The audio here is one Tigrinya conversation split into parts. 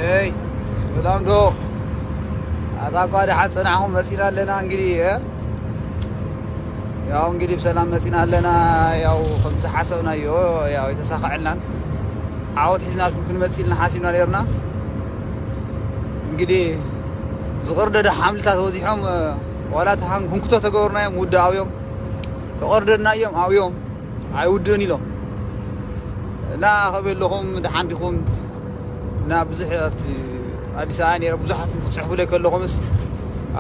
ሄይ፣ ሰላም ዶ? ኣታ እኳ ደሓን ጸናሕኩም መጺና ኣለና። እንግዲህ፣ እ? ያው እንግዲህ ብሰላም መጺና ኣለና። ያው ከም ዝሓሰብናዮ፣ ያው የተሳኸዐልናን ዓወት ሒዝናልኩም ክንመጽእ ኢልና ሓሲብና ነርና። እንግዲህ ዝቕርደደ ሓምልታት በዚሖም፣ እ፣ ዋላ እቲ ሃን-፣ ህንኩቶ ተገበርናዮም ውድእ ኣብዮም፣ ተቐርደድናዮም ኣብዮም። ኣይውድእን ኢሎም እና ከመይ ኣለኹም? ደሓን ዲኹም? እና ብዙሕ ኣብቲ ኣዲስ ኣበባ ነይረ ብዙሓት ክትጽሕፉለይ ከለኹምስ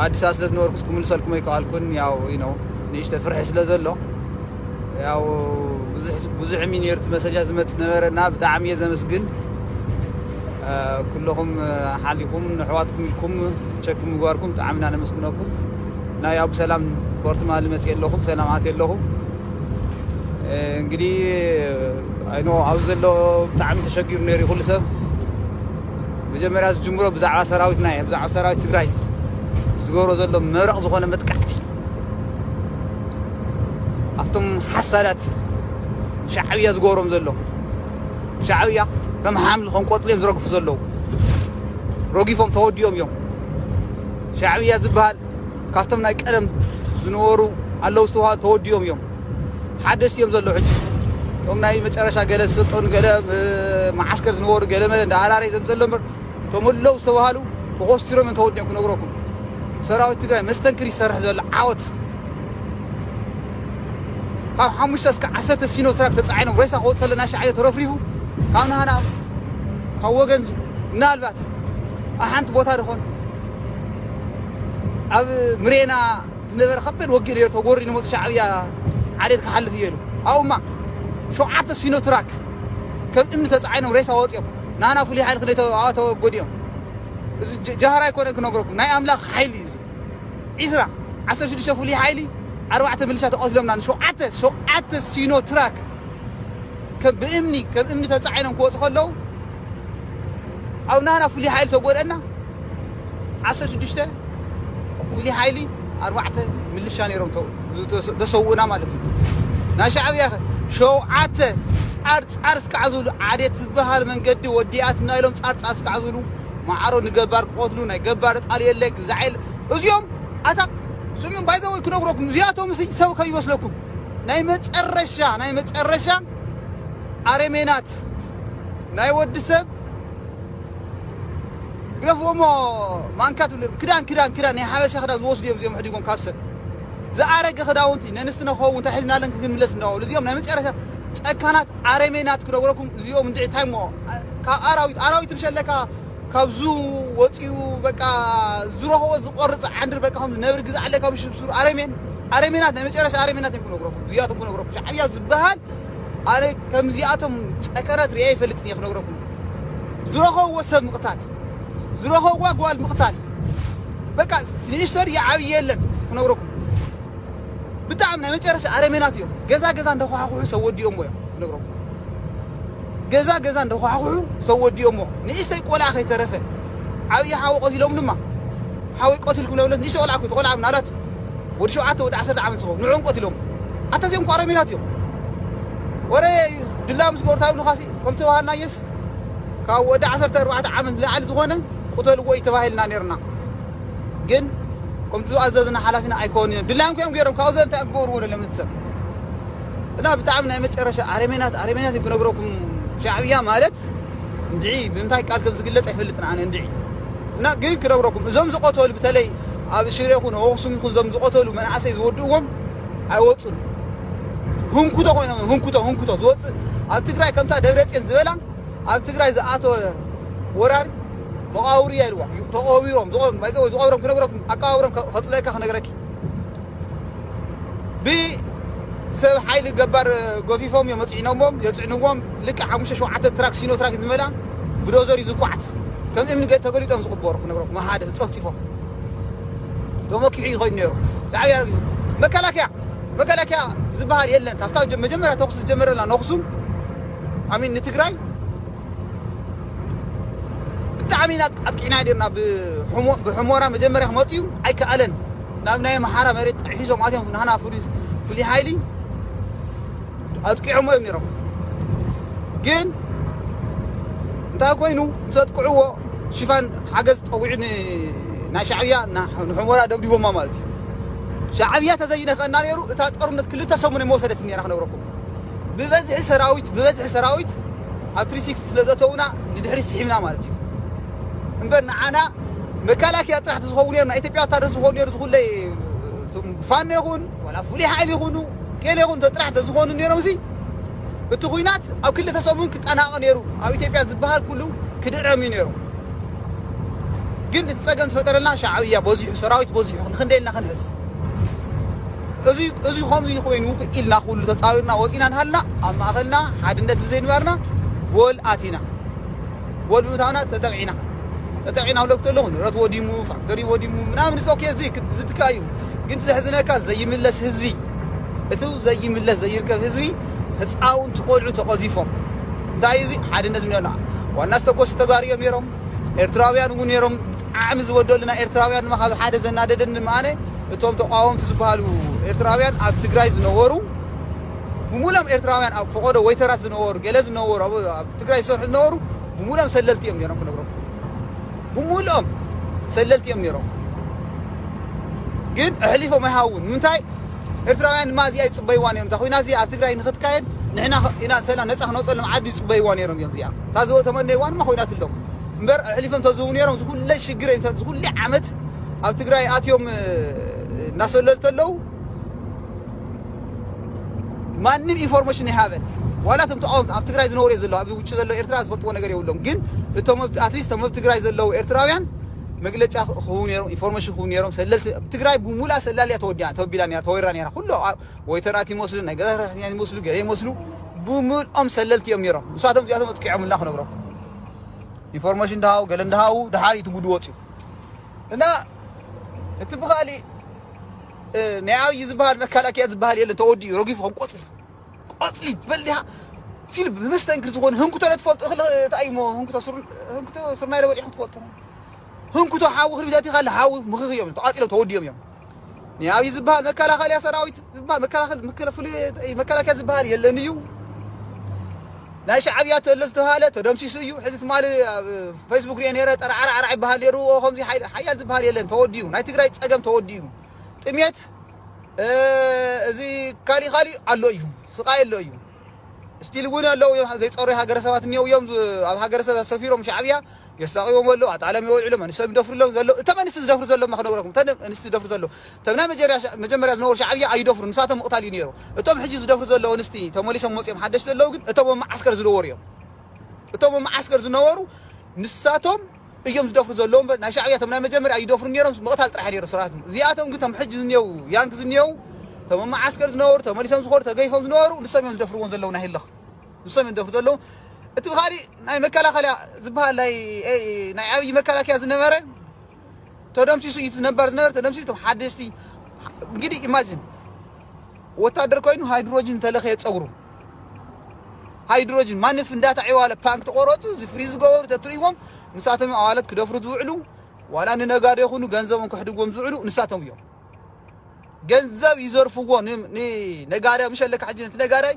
ኣዲስ ኣበባ ስለ ዝነበርኩስ ክምልሰልኩም ኣይከኣልኩን። ያው፣ you know፣ ንእሽተ ፍርሒ ስለ ዘሎ፣ ያው፣ ብዙሕ፣ ብዙሕ ሚኒየር እቲ መሰጃ ዝመጽእ ነበረ እና ብጣዕሚ እየ ዘመስግን። እ፣ ኩለኹም፣ እ፣ ሓሊኹም ንኣሕዋትኩም ኢልኩም ቸክ ምግባርኩም ብጣዕሚ ኢና ነመስግነኩም። ናይ ኣብ ሰላም ፖርትማሊ መጽእ ኣለኹም፣ ሰላም ኣትየ ኣለኹ። እ፣ እንግዲህ፣ I know፣ ኣብዚ ዘሎ ብጣዕሚ ተሸጊሩ ነይሩ ኩሉ ሰብ። መጀመርያ ዝጅምሮ ብዛዕባ ሰራዊትና እየ፣ ብዛዕባ ሰራዊት ትግራይ ዝገብሮ ዘሎ መብረቕ ዝኾነ መጥቃዕቲ። ኣብቶም ሓሳዳት ሻዕብያ ዝገብሮም ዘሎ፣ ሻዕብያ ከም ሓምሊ፣ ከም ቆጽሊ እዮም ዝረግፉ ዘለዉ። ረጊፎም ተወዲኦም እዮም። ሻዕብያ ዝበሃል ካብቶም ናይ ቀደም ዝነበሩ ኣለዉ ዝተባሃሉ ተወዲኦም እዮም። ሓደሽቲ እዮም ዘለዉ ሕጂ። እቶም ናይ መጨረሻ ገለ ዝሰልጠኑ፣ ገለ፣ እ፣ መዓስከር ዝነበሩ፣ ገለ መለ እንዳ ኣራረይ ዘም ዘሎ እምበር፣ እቶም ኣለዉ ዝተባሃሉ ተኾስቲሮም እዮም ተወዲኦም ክነግረኩም። ሰራዊት ትግራይ መስተንክር ይሰርሕ ዘሎ ዓወት። ካብ ሓሙሽተ እስከ ዓሰርተ ሲኖ ትራክ ተጻዒኖም ሬሳ ክወጽእ ከሎ ናይ ሻዕብያ ተረፍሪፉ ካብ ናህና ካብ ወገን ዝ-፣ ምናልባት ኣብ ሓንቲ ቦታ ደኾን ኣብ ምሬና ዝነበረ ከበድ ወግእ ነይሩ ተጎሪ ንመፁ ሻዕብያ ዓሌት ክሓልፍ እየ ኢሉ ኣብኡማ ሸውዓተ ሲኖ ትራክ ከም እምኒ ተጻዒኖም ሬሳ ወፂኦም ናህና ፍሉይ ሓይሊ ክንደይ ተ-፣ ተጎዲኦም። እዚ ጀ-፣ ጃህራ ኣይኮነን ክነግረኩም፣ ናይ ኣምላኽ ሓይሊ እዩ እዚ። ዒስራ፣ ዓሰርተ ሽዱሽተ ፍሉይ ሓይሊ፣ ኣርባዕተ ምልሻ ተቐትሎምና፣ ንሸውዓተ፣ ሸውዓተ ሲኖ ትራክ ከም ብእምኒ፣ ከም እምኒ ተጻዒኖም ክወጹ ከለዉ፣ ኣብ ናና ፍሉይ ሓይሊ ተጎድአና፣ ዓሰርተ ሽዱሽተ ፍሉይ ሓይሊ፣ ኣርባዕተ ምልሻ ነይሮም ተው-፣ ተሰ-፣ ተሰውእና ማለት እዩ። ናይ ሻዕብያ ኸ ሸውዓተ ጻር ጻር እስካዕ ዝብሉ ዓዴት ዝበሃል መንገዲ ወዲኣትና ኢሎም ጻር ጻር እስካዕ ዝብሉ ማዕሮ ንገባር ክቐትሉ ናይ ገባር ጣል የለ ግዛዕ የለ። እዚኦም ኣታ ስሙ ባይዘወይ ክነግረኩም እዚኣቶም እሲ ሰብ ከይመስለኩም ናይ መጨረሻ ናይ መጨረሻ ኣረሜናት ናይ ወዲ ሰብ ግደፍዎ እሞ ማንካ ትብሉ ክዳን ክዳን ክዳን ናይ ሓበሻ ክዳን ዝወስዱ እዮም እዚኦም ሕዲጎም ካብ ሰብ ዝኣረገ ክዳውንቲ ነንስትና ክኸውን እንታይ ሒዝናለን ክንምለስ እንዳበሉ እዚኦም ናይ መጨረሻ ጨካናት ኣረሜናት ክነግረኩም እዚኦም እንድዒ እንታይ እሞ ካብ ኣራዊት ኣራዊት ምሸለካ ካብዙ ወፂኡ በቃ ዝረኸቦ ዝቆርፅ ዓንድር በቃ ከም ነብሪ ግዛዕ ኣለካ ምሽ ብሱር ኣረሜን ኣረሜናት ናይ መጨረሻ ኣረሜናት እዮም ክነግረኩም እዚኣቶም ክነግረኩም ሻዕብያ ዝበሃል ኣነ ከምዚኣቶም ጨከናት ሪኣ ይፈልጥን እየ ክነግረኩም ዝረኸብዎ ሰብ ምቕታል ዝረኸብዋ ጓል ምቕታል በቃ ንእሽተር ይዓብይ የለን ክነግረኩም ብጣዕሚ ናይ መጨረሻ ኣረሜናት እዮም ገዛ ገዛ እንደኳሓኩሑ ሰብ ወዲኦሞ እዮም ክነግረኩም ገዛ ገዛ እንደኳሓኩሑ ሰብ ወዲኦሞ ንእሽተይ ቆልዓ ከይተረፈ ዓብዪ ሓወ ቀቲሎም ድማ ሓወይ ቀቲልኩም ለብለት ንእሽተ ቆልዓ እኮ ተቆልዓ ምናላት ወዲ ሸውዓተ ወዲ ዓሰርተ ዓመት ዝኸውን ንዕኦም ቀቲሎም ኣታ እዚኦም እኮ ኣረሜናት እዮም ወረ ድላ ምስ ገበሩ ታብሉ ካሲ ከም ተባሃልናየስ ካብ ወዲ ዓሰርተ ኣርባዕተ ዓመት ንላዕሊ ዝኾነ ቁተልዎ እዩ ተባሂልና ነርና ግን ከምቲ ዝኣዘዝና ሓላፊና ኣይኮን ድላዮም እዮም ገይሮም ካብኡ ዘ እንታይ ክገብርዎ ለምትሰብ እና ብጣዕሚ ናይ መጨረሻ ኣረሜናት ኣረሜናት እዮም ክነግረኩም ሻዕብያ ማለት እንድዒ ብምንታይ ቃል ከም ዝግለጽ ኣይፈልጥን ኣነ እንድዒ እና ግን ክነግረኩም እዞም ዝቆተሉ በተለይ ኣብ ሽረ ይኹን ኣኽሱም ይኹን እዞም ዝቆተሉ መናእሰይ ዝወድእዎም ኣይወፁን ህንኩቶ ኮይኖም ህንኩቶ ህንኩቶ ዝወፅእ ኣብ ትግራይ ከምታ ደብረፅዮን ዝበላ ኣብ ትግራይ ዝኣተወ ወራሪ መቃብሩ እያ ኢልዋ ተቐቢሮም ዝቐብሮም ክነግረኩም ኣቀባብሮም ከፅለካ ክነግረኪ ብሰብ ሓይሊ ገባር ገፊፎም እዮም ኣፅዒኖሞም የፅዕንዎም ልክዕ ሓሙሽተ ሸውዓተ ትራክ ሲኖ ትራክ ዝመልኣ ብዶዘር እዩ ዝኳዓት ከም እምኒ ገ- ተገሊጦም ዝቕበሩ ክነግረኩም ሓደ ፀፍፂፎም ተመኪሑ ይኸይድ ነይሩ ሻዕብያ መከላከያ መከላከያ ዝበሃል የለን ካብታ መጀመርያ ተኩስ ዝጀመረላ ነኹሱም ኣሚን ንትግራይ ብጣዕሚ ኢና ኣጥቂዕና ዲርና ብሕሞራ መጀመርያ ክመፅኡ ኣይከኣለን ናብ ናይ ኣምሓራ መሬት ጥሒሶም ኣትዮም ናህና ፍሉይ ፍሉይ ሓይሊ ኣጥቂዖሞ እዮም ነይሮም ግን እንታይ ኮይኑ ምስ ኣጥቅዕዎ ሽፋን ሓገዝ ጸዊዑ ን- ናይ ሻዕብያ ና- ንሑመራ ደብዲቦማ ማለት እዩ። ሻዕብያ ተዘይነኸና ነይሩ እታ ጦርነት ክልተ ሰሙን መወሰደት ነራ ክነግረኩም። ብበዝሒ ሰራዊት ብበዝሒ ሰራዊት ኣብ ትሪሲክስ ስለ ዘተውና ንድሕሪ ስሒብና ማለት እዩ። እምበር ንዓና መከላከያ ጥራሕ ዝኸውን ነሩ ናይ ኢትዮጵያ ወታደር ዝኸውን ነሩ ዝኹለይ ፋኖ ይኹን ዋላ ፍሉይ ሓይሊ ይኹኑ ገለ ይኹን ጥራሕ ተዝኾኑ ነሮም ሲ እቲ ኩናት ኣብ ክልተ ሰሙን ክጠናቐ ነሩ ኣብ ኢትዮጵያ ዝበሃል ኩሉ ክድዕም እዩ ነሩ። ግን እቲ ጸገም ዝፈጠረልና ሻዕብያ በዚሑ ሰራዊት በዚሑ ንክንደይ ኢልና ክንሕዝ እዚ እዚ ከምዚ ኮይኑ ኢልና ኩሉ ተጻዊርና ወጺና ንሃልና ኣብ ማእኸልና ሓድነት ብዘይንባርና ጎል ኣቲና ጎል ብምታና ተጠቂዕና ተጠቂዕና ክለኩ ኣለኹ ንብረት ወዲሙ ፋክተሪ ወዲሙ ምናምን ኦኬ እዚ ዝትካ እዩ። ግን ዘሕዝነካ ዘይምለስ ህዝቢ እቲ ዘይምለስ ዘይርከብ ህዝቢ ህፃውንቲ ቆልዑ ተቐዚፎም እንታይ እዚ ሓድነት ምንና ዋና ዝተኮሲ ተጋሩ እዮም ነይሮም። ኤርትራውያን እውን ነይሮም። ብጣዕሚ ዝበደሉና ኤርትራውያን ድማ ካብ ሓደ ዘናደደኒ ምኣነ እቶም ተቃወምቲ ዝበሃሉ ኤርትራውያን ኣብ ትግራይ ዝነበሩ ብሙሎም ኤርትራውያን ኣብ ፈቆዶ ወይተራት ዝነበሩ ገለ ዝነበሩ ኣብ ትግራይ ዝሰርሑ ዝነበሩ ብሙሎም ሰለልቲ እዮም ነይሮም ክነግረኩም። ብሙሎም ሰለልቲ እዮም ነይሮም። ግን ኣሕሊፎም ኣይሃውን ንምንታይ ኤርትራውያን ድማ እዚኣ ይፅበይዋ ነይሮም እዛ ኮይና እዚኣ ኣብ ትግራይ ንክትካየድ ንሕና ኢና ሰላም ነፃ ክነውፀሎም ዓዲ ይፅበይዋ ነይሮም እዮም እዚኣ እታ ዝወ ተመነይዋ ድማ ኮይናትሎም እምበር ኣሕሊፎም ተዝህቡ ነይሮም ዝኩለ ሽግር ዝኩለ ዓመት ኣብ ትግራይ ኣትዮም እናሰለሉ ተለዉ ማንም ኢንፎርሜሽን ይሃበን ዋላ እቶም ተቃወምቲ ኣብ ትግራይ ዝነበሩ እዮም ዘለዉ ኣብ ውጭ ዘለዉ ኤርትራ ዝፈልጥዎ ነገር የብሎም ግን እቶም ኣብቲ ኣትሊስት እቶም ኣብ ትግራይ ዘለዉ ኤርትራውያን መግለጫ ክህቡ ነይሮም ኢንፎርሜሽን ክህቡ ነይሮም ሰለልቲ ትግራይ ብሙላ ሰላል እያ ተወዲያ ተወቢላ ነራ ተወራ ነራ ኩሉ ወይተራት ይመስሉ ናይ ገዛ ሰራሕተኛ ይመስሉ ገለ ይመስሉ ብምልኦም ሰለልቲ እዮም ነይሮም ንሳቶም እዚኣቶም ኣጥቂዖምልና ክነግረኩም ኢንፎርሜሽን እንዳሃው ገለ እንዳሃው ድሓር እቲ ጉድ ወፅዩ እና እቲ ብኻሊ ናይ ኣብይ ዝበሃል መከላከያ ዝበሃል የለን ተወዲኡ ረጊፉ ከም ቆፅሊ ቆፅሊ ትበል ዲኻ ሲሉ ብመስተንክር ዝኾነ ህንኩቶ ትፈልጡ እኽሊ እንታይ እሞ ህንኩቶ ስርናይ ለበሊኹ ትፈልጡ ህንኩቶ ሓዊ ክርቢት ኣቲኻ ለሓዊ ምኽኽ እዮም ተቓፂሎም ተወዲኦም እዮም ናይ ኣብይ ዝበሃል መከላኸልያ ሰራዊት ዝበሃል መከላኸል መከላከያ ዝበሃል የለን እዩ ናይ ሻዕብያ ተሎ ዝተባሃለ ተደምሲሱ እዩ ሕዚ ትማሊ ኣብ ፌስቡክ ሪአ ነረ ጠራዓራዓራ ይበሃል ነሩ ከምዚ ሓያል ዝበሃል የለን ተወዲኡ ናይ ትግራይ ፀገም ተወዲኡ ጥሜት እዚ ካሊ ካሊ ኣሎ እዩ ስቃይ ኣሎ እዩ ስቲል እውን ኣለዉ እዮም ዘይፀሩ ሃገረ ሰባት እኒው እዮም ኣብ ሃገረ ሰባት ሰፊሮም ሻዕብያ የሳቅዎም ኣለዉ ኣጣለም ይወልዕሎም ኣንስቶም ይደፍሩ ኣለዉ ዘለዉ እቶም ኣንስቲ ዝደፍሩ ዘለዉ ክነግረኩም እተን ኣንስቲ ዝደፍሩ ዘለዉ እቶም ናይ መጀመርያ ዝነበሩ ሻዕብያ ኣይደፍሩ ንሳቶም ምቕታል እዩ ነይሩ እቶም ሕጂ ዝደፍሩ ዘለዉ ኣንስቲ ተመሊሶም መፅኦም ሓደሽ ዘለዉ ግን እቶም ኣብ መዓስከር ዝነበሩ እዮም እቶም ኣብ መዓስከር ዝነበሩ ንሳቶም እዮም ዝደፍሩ ዘለዉ እምበር ናይ ሻዕብያ እቶም ናይ መጀመርያ ኣይደፍሩ ነይሮም ምቕታል ጥራሕ ነይሩ ስርዓት እዚኣቶም ግን እቶም ሕጂ ዝኒየው ያንግ ዝኒየው እቶም ኣብ መዓስከር ዝነበሩ ተመሊሶም ዝኾኑ ተገይፎም ዝነበሩ ንሶም እዮም ዝደፍርዎም ዘለዉ ናይ ህልኽ ንሶም እዮም ዝደፍሩ ዘለዉ እቲ ብኻሊ ናይ መከላኸልያ ዝበሃል ናይ ናይ ዓብዪ መከላከያ ዝነበረ ተደምሲሱ እዩ ነባር ዝነበረ ተደምሲሱ እቶም ሓደሽቲ እንግዲህ ኢማጂን ወታደር ኮይኑ ሃይድሮጅን ተለኸየ ፀጉሩ ሃይድሮጅን ማንም ፍንዳታ ዒዋለ ፓንክ ተቆረፁ እዚ ፍሪዝ ዝገበሩ ተትርእዎም ንሳቶም ኣዋለት ክደፍሩ ዝውዕሉ ዋላ ንነጋዶ ይኹኑ ገንዘቦም ክሕድግዎም ዝውዕሉ ንሳቶም እዮም ገንዘብ ይዘርፍዎ ንነጋዳይ ምሸለካ ሕጂ ነቲ ነጋዳይ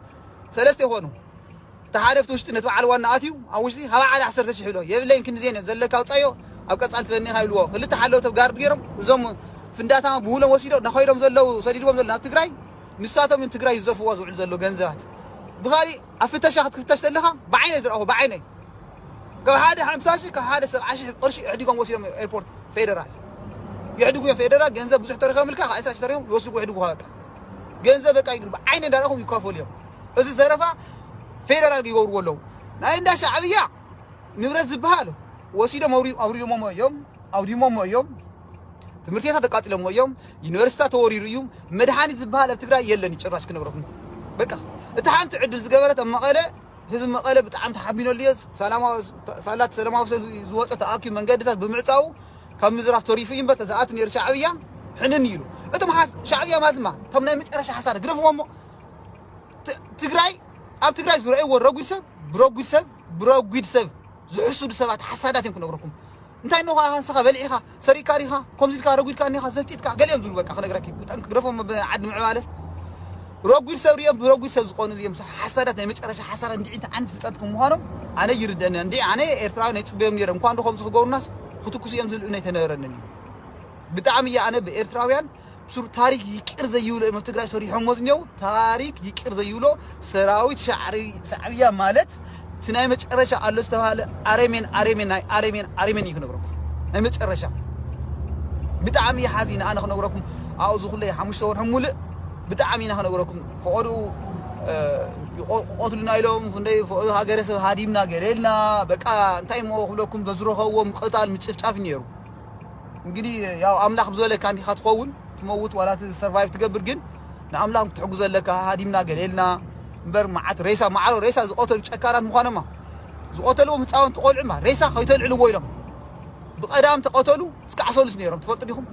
ሰለስተ ይኾኑ ተሓደፍቲ ውሽጢ ነቲ በዓል ዋና ኣትዩ ኣብ ውሽጢ ሃባ ዓለ ዓሰርተ ሽሕ ብሎ የብለይን ክንዲ ዜን ዘለካ ኣውፃዮ ኣብ ቀፃል ትበኒኻ ይብልዎ ክልተ ሓለውተ ጋርድ ገይሮም እዞም ፍንዳታ ብውሎም ወሲዶም ናኸይዶም ዘለዉ ሰዲድዎም ዘሎ ናብ ትግራይ ንሳቶም እዮም ትግራይ ዝዘፍዋ ዝውዕሉ ዘሎ ገንዘባት ብኻሊእ ኣብ ፍተሻ ክትፍተሽ ተለኻ ብዓይነይ ዝረኣኹ ብዓይነይ ካብ ሓደ ሓምሳ ሺህ ካብ ሓደ ሰብዓ ሺህ ቅርሺ እሕዲጎም ወሲዶም ኤርፖርት ፌደራል ይሕድጉ እዮም ፌደራል ገንዘብ ብዙሕ ተረከምልካ ካብ ዕስራ ሺህ ተሪፎም ይወስድጉ ይሕድጉ በቃ ገንዘብ በቃ ይግርብ ዓይነ እንዳረኹም ይካፈሉ እዮም እዚ ዘረፋ ፌደራል ይገብርዎ ኣለዉ ናይ እንዳ ሻዕብያ ንብረት ዝበሃል ወሲዶም ኣውሪዶሞ እዮም ኣውዲሞሞ እዮም ትምህርት ቤታት ኣቃፂሎሞ እዮም ዩኒቨርሲታት ተወሪሩ እዩ መድሓኒት ዝበሃል ኣብ ትግራይ የለን ጭራሽ ክነግረኩም በቃ እቲ ሓንቲ ዕድል ዝገበረት ኣብ መቐለ ህዝቢ መቐለ ብጣዕሚ ተሓቢነሉ እየ ሳላት ሰላማዊ ሰልፊ ዝወፀ ተኣኪቡ መንገድታት ብምዕፃው ካብ ምዝራፍ ተሪፉ እዩ እምበር ተዝኣቱ ነይሩ ሻዕብያ ሕንን ኢሉ እቶም ሓስ- ሻዕብያ ማለት ድማ ከም ናይ መጨረሻ ሓሳድ ግደፍዎ እሞ ት- ትግራይ ኣብ ትግራይ ዝረእይዎ ረጉድ ሰብ ብረጉድ ሰብ ብረጉድ ሰብ ዝሕሱዱ ሰባት ሓሳዳት እዮም ክነግረኩም እንታይ ነው ንስኻ በሊዕኻ ሰሪቕካ ዲኻ ከምዚ ኢልካ ረጉድካ እኒኻ ዘፍጢጥካ ገሊኦም ዝብሉ በቃ ክነግረኪ ብጠንቂ ግደፎም ዓዲ ምዕባለስ ረጒድ ሰብ ሪኦም ብረጒድ ሰብ ዝኾኑ እዮም ሓሳዳት ናይ መጨረሻ ሓሳዳት እንዲዒ እንታይ ዓይነት ፍጥረት ከም ምዃኖም ኣነ ይርደኒ እንዲ ኣነ ኤርትራውያን ኣይፅበዮም ነይረ እንኳን ዶ ከምዚ ክገብሩናስ ክትኩስ እዮም ዝብል እምነት ኣይተነበረንን እዩ ብጣዕሚ እየ ኣነ ብኤርትራውያን ብስሩ ታሪክ ይቅር ዘይብሎ እዮም ኣብ ትግራይ ሰሪሖሞ ዝኒው ታሪክ ይቅር ዘይብሎ ሰራዊት ሻዕሪ- ሻዕብያ ማለት እቲ ናይ መጨረሻ ኣሎ ዝተባሃለ ኣረሜን ኣረሜን ናይ ኣረሜን ኣረሜን እዩ ክነግረኩም ናይ መጨረሻ ብጣዕሚ ሓዚነ ኣነ ክነግረኩም ኣብኡ ዝኩለ ሓሙሽተ ወርሒ ሙሉእ ብጣዕሚ ኢና ክነግረኩም ፈቐዱ ክቐትሉና ኢሎም ክንደይ ፈቐዱ ሃገረሰብ ሃዲምና ገለ ኢልና በቃ እንታይ እሞ ክብለኩም በዝረኸብዎም ምቕታል ምጭፍጫፍ ነይሩ እንግዲህ ያው ኣምላኽ ብዝበለካ እንዲኻ ትኸውን ትመውት ዋላ ሰርቫይቭ ትገብር ግን ንኣምላኽ ክትሕጉዘ ኣለካ ሃዲምና ገለ ኢልና እምበር መዓት ሬሳ ማዕሮ ሬሳ ዝቐተሉ ጨካናት ምዃኖማ ዝቐተልዎም ህፃውንቲ ቆልዑማ ሬሳ ከይተልዕልዎ ኢሎም ብቐዳም ተቐተሉ እስካዕ ሰሉስ ነይሮም ትፈልጡ ዲኹም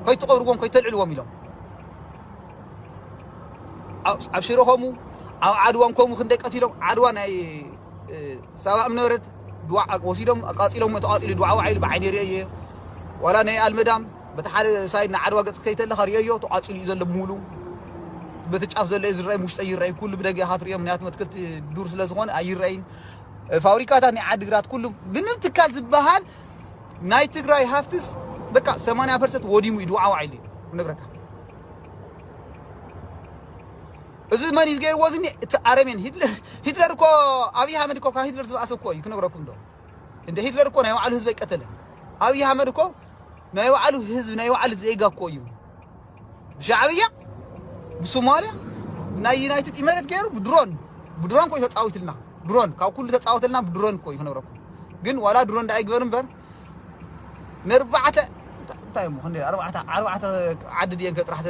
ከይትቐብርዎም ከይተልዕልዎም ኢሎም ኣብ ሽሮ ከምኡ ኣብ ዓድዋን ከምኡ ክንደይ ቀቲሎም ዓድዋ ናይ ሳባ እምነበረድ ድዋ ወሲዶም ኣቃፂሎም ተቃፂሉ ድዋ ዋዒሉ ብዓይነ ርእየ ዋላ ናይ ኣልመዳም በቲ ሓደ ሳይድ ንዓድዋ ገፅ ክተይተለካ ርእዮ ተቃፂሉ እዩ ዘሎ ብምሉ በቲ ጫፍ ዘሎ ዝረአይ ውሽጠ ይረአይ ኩሉ ብደገ ኢኻ ትርእዮ ምክንያቱ መትክልቲ ዱር ስለ ዝኾነ ኣይረአይን ፋብሪካታት ናይ ዓድግራት ኩሉ ምንም ትካል ዝበሃል ናይ ትግራይ ሃፍትስ በቃ ሰማንያ ፐርሰንት ወዲሙ እዩ ድዋ ዋዒሉ እዩ ነግረካ እዚ መን እዩ ገይርዎ ዝኒ እቲ ኣረሜን ሂትለር ሂትለር እኮ ኣብይ ኣሕመድ እኮ ካብ ሂትለር ዝበኣሰ እኮ እዩ ክነግረኩም ዶ እንደ ሂትለር እኮ ናይ ባዕሉ ህዝቢ ኣይቀተለን ኣብይ ኣሕመድ እኮ ናይ ባዕሉ ህዝቢ ናይ ባዕሉ ዜጋ እኮ እዩ ብሻዕብያ ብሶማልያ ናይ ዩናይትድ ኢመሬት ገይሩ ብድሮን ብድሮን እኮ እዩ ተፃዊትልና ድሮን ካብ ኩሉ ተፃወተልና ብድሮን እኮ እዩ ክነግረኩም ግን ዋላ ድሮን ዳ ኣይግበር እምበር ንርባዕተ እንታይ እሞ ክንደ ኣርባዕተ ኣርባዕተ ዓዲ ድየን ከጥራሕ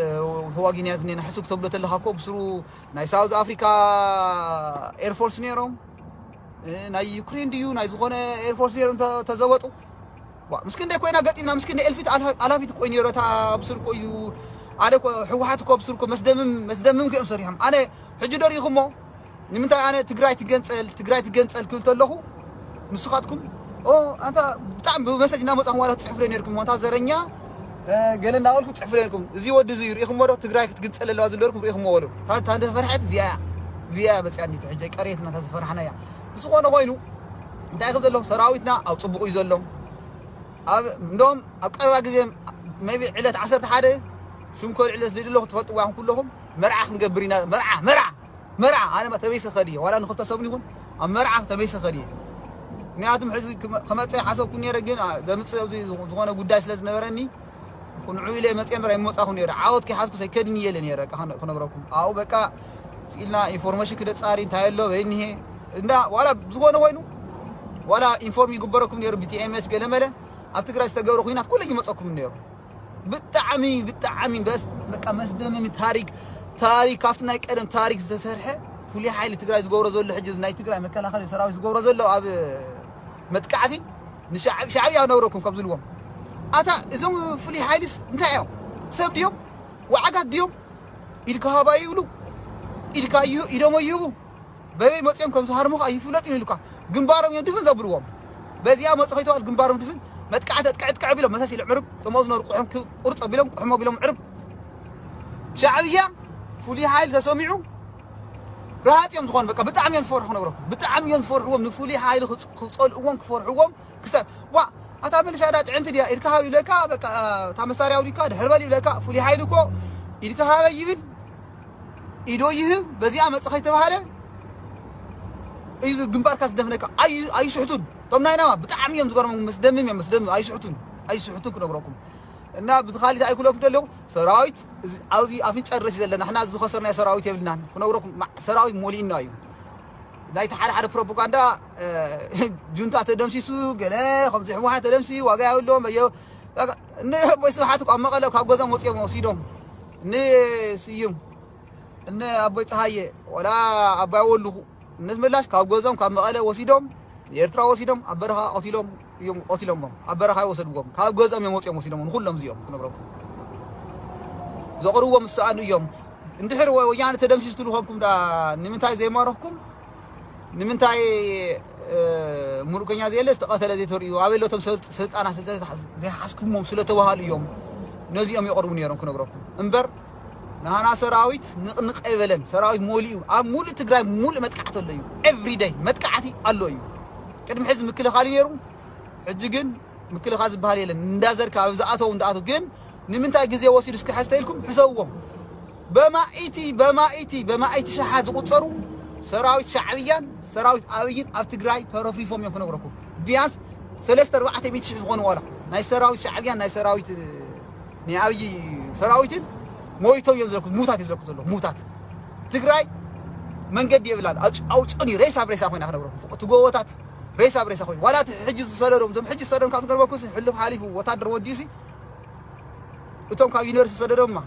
ተዋጊንያ ዝኔና ሕሱብ ተብሎ ተለኻ እኮ ብስሩ ናይ ሳውዝ ኣፍሪካ ኤርፎርስ ነይሮም ናይ ዩክሬን ድዩ ናይ ዝኾነ ኤርፎርስ ነይሮም ተዘበጡ ምስ ክንደይ ኮይና ገጢምና ምስ ክንደይ እልፊት ኣላፊት ኮይ ነይሮ እታ ብስር ኮዩ ኣነ ህወሓት እኮ ብስር መስደምም መስደምም ክኦም ሰሪሖም ኣነ ሕጂ ዶ ርኢኹሞ ንምንታይ ኣነ ትግራይ ትገንፀል ትግራይ ትገንፀል ክብል ተለኹ ንስኻትኩም ኣንታ ብጣዕሚ ብመሰጅ እናመፃኹም ዋላ ትፅሕፉ ነርኩም ኣንታ ዘረኛ ገለ እናበልኩም ትፅሕፉ ነርኩም እዚ ወዲ እዚ ርኢኹሞ ዶ ትግራይ ክትግንፀል ኣለዋ ዝለርኩም ርኢኹሞ ወዶ ታንተ ፈርሐት እዚኣ እዚኣ መፅያ እንዲት ሕጂ ቀሬትና እታ ዝፈራሕናያ ብዝኾነ ኮይኑ እንታይ ከም ዘሎ ሰራዊትና ኣብ ፅቡቕ እዩ ዘሎ ኣብ እንደውም ኣብ ቀረባ ግዜ maybe ዕለት ዓሰርተ ሓደ ሽንኮር ዕለት ዝድለኹ ትፈልጥዋ ኩለኹም መርዓ ክንገብር ኢና መርዓ መርዓ መርዓ ኣነ ተመይሰ ከድየ ዋላ ንክልተ ሰሙን ይኹን ኣብ መርዓ ተመይሰ ከድየ ምክንያቱም ሕዚ ክመፀ ሓሰብኩ ነረ ግን ዘምፅእ ዝኾነ ጉዳይ ስለ ዝነበረኒ ንዑ ኢለ መፅየ እምበር ኣይመፃኹ ነረ ዓወት ከይሓዝኩ ሰይከድኒ የለ ነረ ክነግረኩም ኣብኡ በቃ ስኢልና ኢንፎርሜሽን ክደፃሪ እንታይ ኣሎ በይኒሄ እንዳ ዋላ ዝኾነ ኮይኑ ዋላ ኢንፎርም ይግበረኩም ነሩ ብቲኤምኤች ገለመለ ኣብ ትግራይ ዝተገብረ ኩናት ኩለ ይመፀኩም ነሩ ብጣዕሚ ብጣዕሚ በስ በቃ መስደምም ታሪክ ታሪክ ካብቲ ናይ ቀደም ታሪክ ዝተሰርሐ ፍሉይ ሓይሊ ትግራይ ዝገብሮ ዘሎ ሕጂ ናይ ትግራይ መከላኸሊ ሰራዊት ዝገብሮ ዘሎ ኣብ መጥቃዕቲ ንሻዕብያ ነግረኩም ካብ ዝብልዎም ኣታ እዞም ፍሉይ ሓይልስ እንታይ እዮም ሰብ ድዮም ዋዓጋት ድዮም ኢድካ ሃባ ይብሉ ኢድካ ኢዶሞ ይህቡ በበይ መፅኦም ከም ዝሃርሙኻ ይፍለጥ እዩ ኢሉካ ግንባሮም እዮም ድፍን ዘብልዎም በዚኣ መፁ ከይተባል ግንባሮም ድፍን መጥቃዕቲ ኣጥቅዕ ጥቅዕ ቢሎም መሳስ ኢሎም ዕርብ ተመዝኖ ርቁሖም ቁርፅ ኣቢሎም ቁሕሞ ቢሎም ዕርብ ሻዕብያ ፍሉይ ሓይል ተሰሚዑ ረሃፅ እዮም ዝኾኑ በቃ ብጣዕሚ እዮም ዝፈርሑ ክነግረኩም ብጣዕሚ እዮም ዝፈርሕዎም ንፍሉይ ሓይል ክፀልእዎም ክፈርሕዎም ክሰ ዋ ኣታ ምልሻ ዳ ጥዕምቲ ድያ ኢድካ ሃብ ይብለካ በቃ እታ መሳርያ ውዲካ ድሕር በል ይብለካ ፍሉይ ሓይል እኮ ኢድካ ሃበ ይብል ኢዶ ይህብ በዚኣ መፅ ከይተባሃለ እዩ ግንባርካ ዝደፍነካ ኣይስሕቱን እቶም ናይ ናማ ብጣዕሚ እዮም ዝገርሙ መስደምም እዮም መስደምም ኣይስሕቱን ኣይስሕቱን ክነግረኩም እና ብትኻሊት ኣይኩለኩም ዘለኹ ሰራዊት ኣብዚ ኣፍንጫ ድረስ እዩ ዘለና ሕና ዝኸሰርናዮ ሰራዊት የብልናን ክነግረኩም ሰራዊት ሞሊእና እዩ ናይቲ ሓደ ሓደ ፕሮፓጋንዳ ጁንታ ተደምሲሱ ገለ ከምዚ ህወሓት ተደምሲ ዋጋ የብሎም በየ ንቦይ ስብሓት ኣብ መቐለ ካብ ገዛም ወፂኦም ወሲዶም ንስዩም እነ ኣቦይ ፀሃየ ወላ ኣባይ ወልኹ እነስ ምላሽ ካብ ገዞም ካብ መቐለ ወሲዶም ንኤርትራ ወሲዶም ኣብ በረኻ ቀቲሎም እዮም ቀቲሎሞም ኣብ በረኻ ይወሰድዎም ካብ ገዞም እዮም ወፂኦም ወሲዶም ንኩሎም እዚኦም ክነግረኩም ዘቕርዎም ዝሰኣኑ እዮም እንድሕር ወያነ ተደምሲስ ትሉ ኮንኩም ዳ ንምንታይ ዘይማረኽኩም ንምንታይ ሙሉእከኛ ዘየለ ዝተቐተለ ዘይተርእዩ ኣበይ ለቶም ስልጣና ዘይሓስኩሞም ስለተባሃሉ እዮም ነዚኦም የቕርቡ ነይሮም ክነግረኩም እምበር ናና ሰራዊት ንቕንቕ ኣይበለን። ሰራዊት ሞሊኡ ኣብ ሙሉእ ትግራይ ሙሉእ መጥቃዕቲ ኣሎ እዩ። ኤቭሪደይ መጥቃዕቲ ኣሎ እዩ። ቅድሚ ሕዚ ምክልኻል እዩ ነይሩ። ሕጂ ግን ምክልኻል ዝበሃል የለን። እንዳዘርካ ኣብ ዝኣተው እንዳኣተው ግን ንምንታይ ግዜ ወሲዱ እስኪ ሕዝተ ኢልኩም ሕሰብዎም። በማኢቲ በማኢቲ በማኢቲ ሸሓት ዝቁፀሩ ሰራዊት ሻዕብያን ሰራዊት ኣብይን ኣብ ትግራይ ተረፍሪፎም እዮም ክነግረኩም። ቢያንስ ሰለስተ ኣርባዕተ ሚእቲ ሽሕ ዝኾኑ ዋላ ናይ ሰራዊት ሻዕብያን ናይ ሰራዊት ናይ ኣብይ ሰራዊትን ሞይቶም እዮም ዝለኩ ሙታት እዮም ዝለኩ ዘሎ ሙታት። ትግራይ መንገዲ የብላን። ኣውጭ- ኣውጭኒ ሬሳ ብሬሳ ኮይና ክነግረኩም። እቲ ጎቦታት ሬሳ ብሬሳ ኮይኑ ዋላ እቲ ሕጂ ዝሰደዶም እቶም ሕጂ ዝሰደዶም ካብ ትገርበኩስ ሕልፍ ሓሊፉ ወታደር ወዲሲ እቶም ካብ ዩኒቨርሲቲ ዝሰደዶማ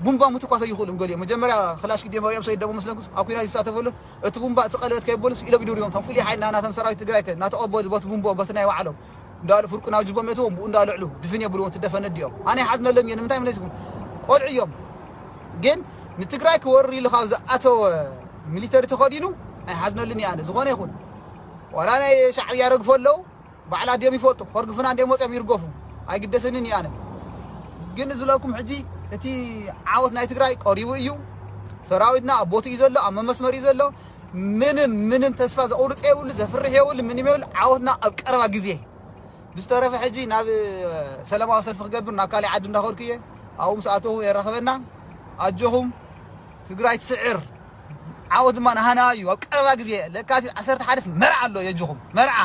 ቡምባ ምትኳስ ኣይኽእሉም። ገሊኦም መጀመርያ ክላሽ ግዜ መሪኦም ሰይደሞ መስለኩስ ኣብ ኩናት ይሳተፈሉ እቲ ቡምባ እቲ ቀለበት ከይበሉስ ኢሎም ይድርዮም። እቶም ፍሉይ ሓይልና ናቶም ሰራዊት ትግራይ ከ እናተቐበሉ በቲ ቡምቦ በቲ ናይ ባዕሎም እንዳሉ ፍርቁ ናብ ጅቦም የትዎም ብኡ እንዳልዕሉ ድፍን የብልዎም። ትደፈነ ድዮም ኣነ ይሓዝነሎም እየ። ንምንታይ መለስኩም ቆልዑ እዮም። ግን ንትግራይ ክወሪ ኢሉ ካብ ዝኣተወ ሚሊተሪ ተኸዲኑ ኣይሓዝነሉን እየ ኣነ። ዝኾነ ይኹን ዋላ ናይ ሻዕብያ ረግፎ ኣለዉ ባዕላ ድዮም ይፈልጡ። ከርግፉና እንደ መፅኦም ይርገፉ ኣይግደሰንን እዩ ኣነ። ግን ዝብለኩም ሕጂ እቲ ዓወት ናይ ትግራይ ቀሪቡ እዩ። ሰራዊትና ኣብ ቦቱ እዩ ዘሎ፣ ኣብ መመስመር እዩ ዘሎ። ምንም ምንም ተስፋ ዘቑርፅ የብሉ፣ ዘፍርሕ የብሉ፣ ምንም የብሉ። ዓወትና ኣብ ቀረባ ግዜ። ብዝተረፈ ሕጂ ናብ ሰላማዊ ሰልፊ ክገብር ናብ ካልእ ዓዲ እንዳኸድኩ እየ። ኣብኡ ምስ ኣተኹ የራኽበና። ኣጆኹም ትግራይ ትስዕር። ዓወት ድማ ናሃና እዩ። ኣብ ቀረባ ግዜ ለካቲት ዓሰርተ ሓደ መርዓ ኣሎ የጆኹም መርዓ